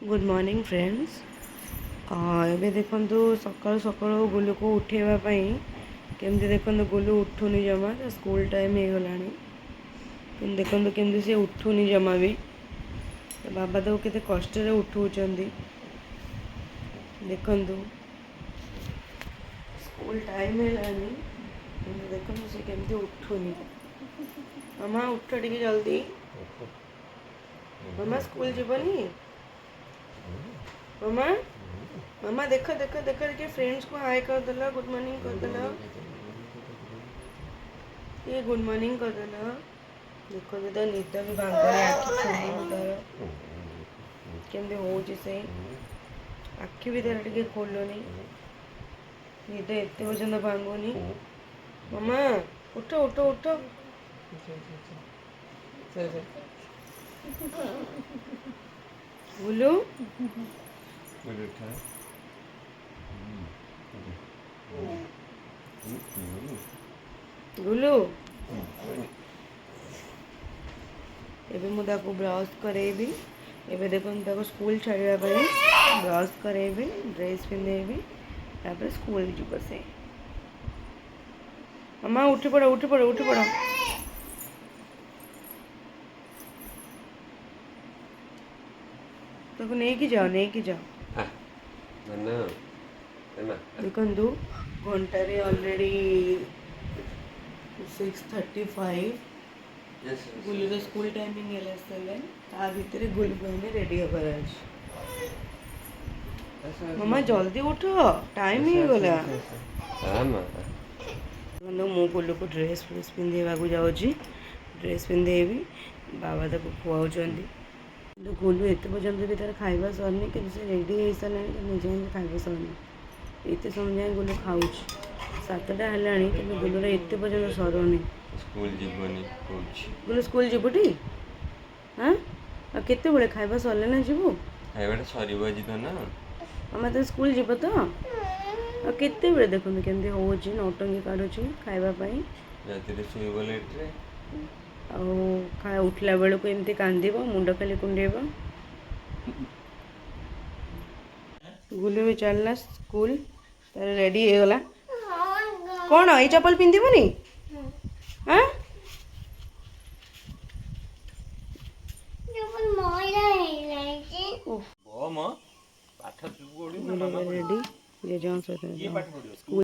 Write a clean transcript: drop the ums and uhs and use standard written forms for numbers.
Good morning friends. ଏବେ ଦେଖନ୍ତୁ, ସକାଳୁ ସକାଳୁ ଗୁଲୁକୁ ଉଠେଇବା ପାଇଁ କେମିତି, ଦେଖନ୍ତୁ, ଗୁଲୁ ଉଠୁନି ଜମା। ତା ସ୍କୁଲ ଟାଇମ୍ ହେଇଗଲାଣି, କିନ୍ତୁ ଦେଖନ୍ତୁ କେମିତି ସେ ଉଠୁନି ଜମା ବି। ତା ବାବା ତାକୁ କେତେ କଷ୍ଟରେ ଉଠଉଛନ୍ତି ଦେଖନ୍ତୁ। ସ୍କୁଲ ଟାଇମ୍ ହେଲାଣି, କିନ୍ତୁ ଦେଖନ୍ତୁ ସେ କେମିତି ଉଠୁନି। ମାମା, ଉଠ ଟିକେ ଜଲ୍ଦି। ମାମା, ସ୍କୁଲ ଯିବନି? ମାମା, ମାମା, ଦେଖ ଦେଖ ଦେଖ, ଟିକେ ଫ୍ରେଣ୍ଡସ୍କୁ ହାଏ କରିଦେଲ, ଗୁଡ୍ ମର୍ଣ୍ଣିଂ କରିଦେଲ ଟିକେ, ଗୁଡ୍ ମର୍ଣ୍ଣିଂ କରିଦେଲ। ଦେଖନ୍ତୁ, ତା ନିଦ ବି ଭାଙ୍ଗୁନି, ଆଖି ଖୋଲୁନି ତାର। କେମିତି ହେଉଛି ସେ, ଆଖି ବି ତାର ଟିକେ ଖୋଲୁନି, ନିଦ ଏତେ ପର୍ଯ୍ୟନ୍ତ ଭାଙ୍ଗୁନି। ମାମା, ଉଠ ଉଠ ଉଠ। ଗୁଲୁ। ଉଠା। ଗୁଲୁ, ଏବେ ମୁଁ ତାକୁ ବ୍ରସ୍ କରେଇବି। ଏବେ ଦେଖନ୍ତୁ, ତାକୁ ସ୍କୁଲ ଛାଡ଼ିବା ପାଇଁ ବ୍ରସ୍ କରେଇବି, ଡ୍ରେସ୍ ପିନ୍ଧେଇବି, ତାପରେ ସ୍କୁଲ ଯିବ ସେ। ମାମା, ଉଠି ପଡ଼, ଉଠି ପଡ଼, ଉଠି ପଡ଼। ତାକୁ ନେଇକି ଯାଅ, ନେଇକି ଯାଅ। ଦେଖନ୍ତୁ, ଘଣ୍ଟାରେ ଅଲରେଡ଼ି 6:35। ଗୁଲୁର ସ୍କୁଲ ଟାଇମିଂ ହେଲା 7। ତା ଭିତରେ ଗୁଲୁକୁ ଆମେ ରେଡ଼ି ହେବାର ଅଛି। ମାମା, ଜଲ୍ଦି ଉଠ, ଟାଇମ୍ ହେଇଗଲା। ଦେଖନ୍ତୁ, ମୁଁ ଗୁଲୁକୁ ଡ୍ରେସ୍ ଫ୍ରେସ୍ ପିନ୍ଧେଇବାକୁ ଯାଉଛି। ଡ୍ରେସ୍ ପିନ୍ଧେଇବି, ବାବା ତାକୁ ଖୁଆଉଛନ୍ତି। କିନ୍ତୁ ଗୁଲୁ ଏତେ ପର୍ଯ୍ୟନ୍ତ ବି ତାର ଖାଇବା ସରିନି। କିନ୍ତୁ ସେ ରେଡ଼ି ହେଇସାରିଲାଣି, କିନ୍ତୁ ଏଯାଏଁ ବି ଖାଇବା ସରିନି। ଏତେ ସମୟ ଯାଏଁ ଗୁଲୁ ଖାଉଛି। 7ଟା ହେଲାଣି, କିନ୍ତୁ ଗୁଲୁର ଏତେ ପର୍ଯ୍ୟନ୍ତ ସରୁନି। ସ୍କୁଲ ଯିବନି କହୁଛି। ଗୁଲୁ, ସ୍କୁଲ ଯିବୁଟି? ହାଁ, ଆଉ କେତେବେଳେ ଖାଇବା ସରିଲେ ନା ଯିବୁ? ଖାଇବାଟା ସରିବ ଆଜି ତ ନା। ଆମେ ତ ସ୍କୁଲ ଯିବ ତ, ଆଉ କେତେବେଳେ? ଦେଖନ୍ତୁ କେମିତି ହେଉଛି, ନୌଟଙ୍କି କାଢ଼ୁଛି ଖାଇବା ପାଇଁ। ରାତିରେ ଶୋଇବ ଲେଟ୍ରେ। ଆଉ ଉଠିଲା ବେଳକୁ ଏମିତି କାନ୍ଦିବ, ମୁଣ୍ଡ ଖାଲି କୁଣ୍ଡେଇବ। ଗୁଲୁ ବି ଚାଲିଲା ସ୍କୁଲ, ତାର ରେଡ଼ି ହେଇଗଲା। କ'ଣ, ଏଇ ଚପଲ ପିନ୍ଧିବନି? ଆଁ, ମ ପାଠ ତୁ ପଢିବୁ। ଗୁଲୁ ରେଡ଼ି, ଜେଜେଙ୍କ ସହିତ ସ୍କୁଲ।